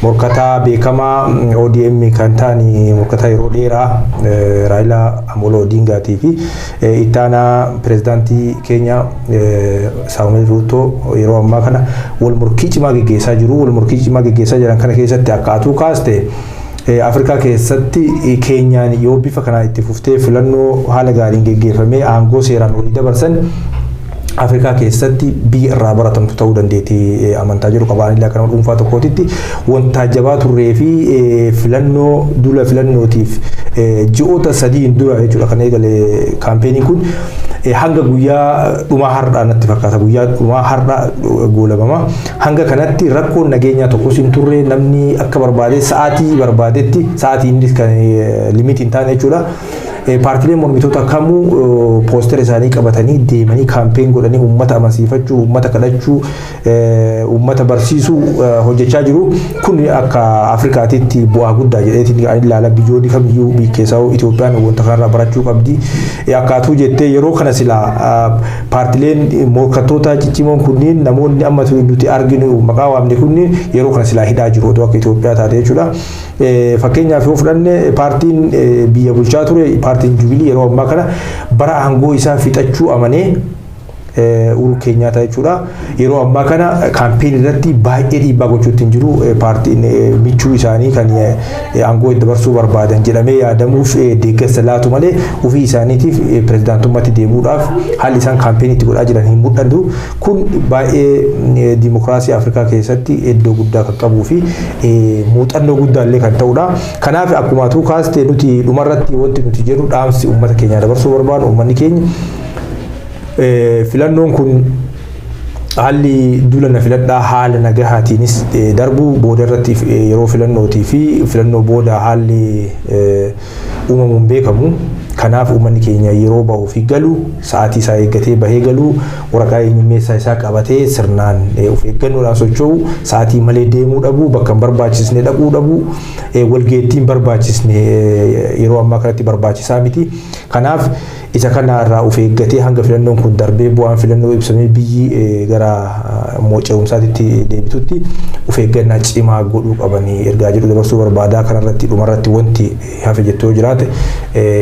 morkataa beekamaa ODM kan ta'an, morkataa yeroo dheeraa Raayilaa Amoloo Odingaatii fi ittaanaa pirezidaantii keenya Saamu'eel Ruutoo yeroo ammaa kana wal morkii cimaa gaggeessaa jiru. Wal morkii cimaa gaggeessaa jiran kana keessatti akka atuu kaaste, Afrikaa keessatti Keenyaan yoo bifa kanaan itti fuftee filannoo haala gaariin geggeeffamee aangoo seeraan walii dabarsan Afrikaa keessatti biyya irraa baratamtu ta'uu dandeetti amantaa jiru qabaan illee akka nama dhuunfaa tokkootitti wanta jabaa turree fi filannoo duula filannootiif ji'oota 3 dura jechuudha kan eegale kaampeenii kun hanga guyyaa dhumaa har'aa natti fakkaata, guyyaa dhumaa har'aa goolabama. Hanga kanatti rakkoon nageenyaa tokkos hin turre, namni akka barbaade sa'aatii barbaadetti, sa'aatii innis kan limitii hin taane jechuudha. Paartileen mormitoota kamuu poostera isaanii qabatanii deemanii campaign godhanii uummata amansiifachuu, uummata kadhachuu, uummata barsiisuu hojjechaa jiru. Kun akka Afrikaatitti bu'aa guddaa jedheetiin kan ilaala. Biyyoonni kamiyyuu keessaa Itoophiyaan wanta kanarraa barachuu qabdi. Akkaatuu jettee yeroo kana silaa paartileen morkattoota ciccimoon kunniin, namoonni amma nuti arginu maqaa waamne kunniin, yeroo kana silaa hidhaa jiru otoo akka Itoophiyaa taate jechuudha. Fakkeenyaaf yoo fudhanne, paartiin biyya bulchaa ture, paartiin Jubilee, yeroo ammaa kana bara aangoo isaa fixachuu amanee, Uhuru Keenyaata jechuudha. Yeroo ammaa kana campaign irratti baay'ee dhiibbaa gochuutti hin jiru. Paartiin michuu isaanii kan aangoo dabarsuu barbaadan jedhamee yaadamuuf deeggarsa laatu malee ofii isaaniitiif pirezidaantummaatti deemuudhaaf haalli isaan campaign itti godhaa jiran hin mul'atu. Kun baay'ee dimokiraasii Afrikaa keessatti iddoo guddaa kan qabuu fi muuxannoo guddaa illee kan ta'udha. Kanaaf akkuma atuu kaaste, nuti dhumarratti wanti nuti jedhu, dhaamsi uummata keenyaa dabarsuu barbaadu, uummanni keenya filannoon kun haalli duula na filadhaa haala nagahaatiinis darbuu, booda irratti yeroo filannootii fi filannoo booda haalli uumamuun beekamu. Kanaaf uummanni keenya yeroo bahuu fi galu sa'aatii isaa eeggatee bahee galuu, waraqaa eenyummeessaa isaa qabatee sirnaan of eeggannoodhaan socho'u, sa'aatii malee deemuu dhabuu, bakka hin barbaachisne dhaquu dhabuu, walgeettii hin barbaachisne yeroo ammaa kanatti barbaachisaa miti. Kanaaf isa kana irraa of eeggatee hanga filannoon kun darbee bu'aan filannoo ibsamee biyyi gara ce'umsaatitti deebitutti of eeggannaa cimaa godhuu qabanii ergaa jedhu dabarsuu barbaadaa. Kanarratti dhumarratti wanti hafe jettoo jiraate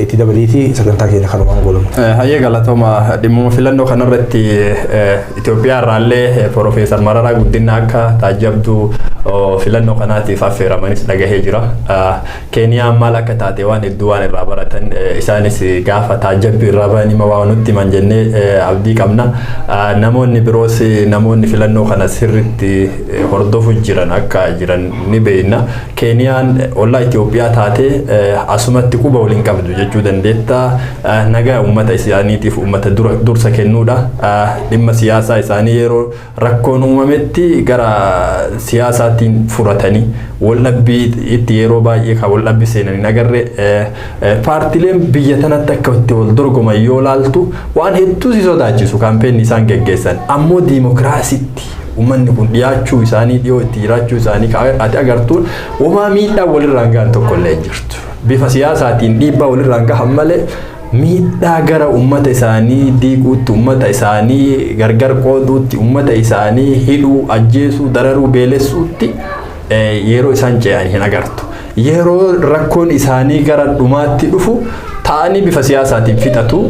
itti dabaliitii sagantaa keenya kanumaan godhamu. Hayyee, galatooma. Dhimmuma filannoo kanarratti Itoophiyaa irraallee Piroofeesar Mararaa Guddinaa akka taajjabduu filannoo kanaatiif affeeramanis dhagahee jira. Keeniyaan maal akka taate waan hedduu waan irraa baratan, isaanis gaafa taajjabbii irraa bahan hima waa nutti himan jennee abdii qabna. Namoonni biroos, namoonni filannoo kana sirriitti hordofu jiran akka jiran ni beekna. Keeniyaan ollaa Itoophiyaa taate asumatti quba waliin qabdu jechuu dandeetta. Nagaa uummata isaaniitiif uummata dursa kennuudha. Dhimma siyaasaa isaanii yeroo rakkoon uumametti gara siyaasaatiin furatanii waldhabbii itti yeroo baay'ee kan waldhabbii seenan hin agarre. Paartileen biyya tanatti akka itti wal dorgoman yoo laaltu waan hedduu si sodaachisu. Kaampeenni isaan geggeessan ammoo diimokiraasitti uummanni kun dhiyaachuu isaanii, dhiyoo itti jiraachuu isaanii ati agartuun homaa miidhaa walirraan gahan tokko illee hin jirtu. Bifa siyaasaatiin dhiibbaa walirraan gahan malee miidhaa gara uummata isaanii diiguutti, uummata isaanii gargar qooduutti, uummata isaanii hidhuu, ajjeesuu, dararuu, beelessuutti yeroo isaan ce'an hin agartu. Yeroo rakkoon isaanii gara dhumaatti dhufu ta'anii bifa siyaasaatiin fixatu,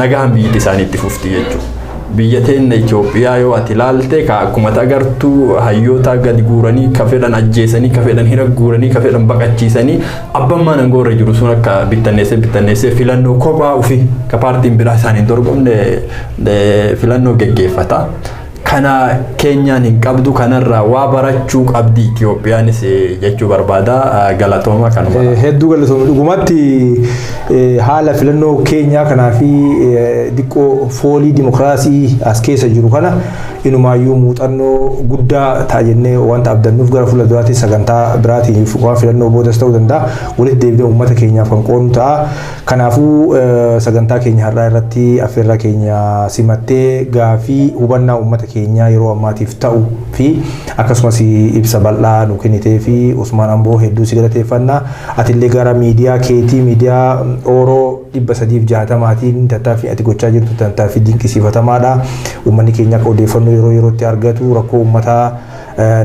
nagaan biyyi isaanii itti fufti jechuudha. Biyya teenya Itoophiyaa yoo ati ilaalte, ka akkuma agartu hayyoota gadi guuranii, ka fedhan ajjeesanii, ka fedhan hira guuranii, ka fedhan baqachiisanii, abbaan mana aangoo irra jiru sun akka bittanneessee bittanneessee filannoo kophaa ofii ka paartiin biraa isaan hin dorgomne filannoo geggeeffata. Kana Keenyaan hin qabdu, kanarraa waa barachuu qabdi Itoophiyaanis jechuu barbaada. Galatooma, kanuma. Hedduu galatooma. Dhugumatti haala filannoo Keenyaa kanaa fi diqqoo foolii dimokiraasii as keessa jiru kana inumaayyuu muuxannoo guddaa ta'a jennee wanta abdannuuf, gara fuula duraatti sagantaa biraatiin waan filannoo boodas ta'uu danda'a walitti deebinee uummata keenyaaf kan qoodnu ta'a. Kanaafuu sagantaa keenya har'aa irratti affeerraa keenya simattee gaafii hubannaa uummata keenyaa yeroo ammaatiif ta'u fi akkasumas ibsa bal'aa nu kennitee fi Usmaan Amboo hedduu si galateeffannaa. Atillee gara miidiyaa keetii, miidiyaa Ooroo 360n, tattaaffii ati gochaa jirtu tattaaffii dinqisiifatamaadha. Uummanni keenya akka odeeffannoo yeroo yerootti argatu, rakkoo uummataa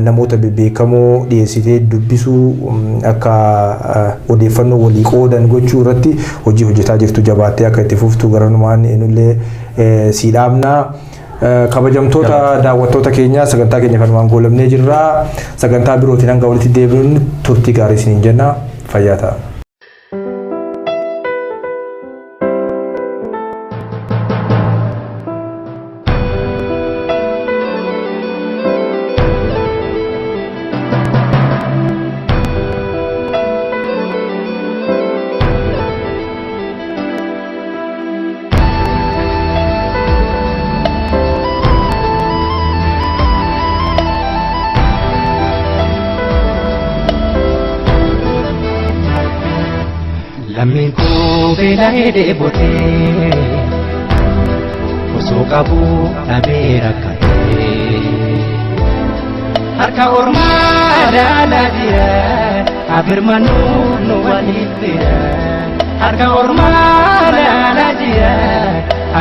namoota bebbeekamoo dhiyeessitee dubbisuu, akka odeeffannoo walii qoodan gochuu irratti hojii hojjetaa jirtu jabaattee akka itti fuftu garanumaan nullee sii dhaabna. Kabajamtoota daawwattoota keenyaa, sagantaa keenya kanumaan goolabnee jirra. Sagantaa birootiin hanga walitti deebinuun turtii gaarii isiniin jenna. Fayyaa ta'a. Lammiin koo beela'ee dheebotee osoo qabu dhabee rakkatee. Harka ormaa ilaalaa jira abirmanuu nu waliif bira. Harka ormaa ilaalaa jira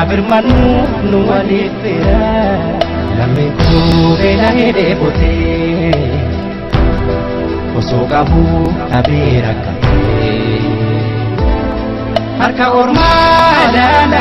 abirmanuu nu waliif bira. Lammiin koo beela'ee dheebotee osoo qabu dhabee rakkatee. Harka ormaa ilaalaa.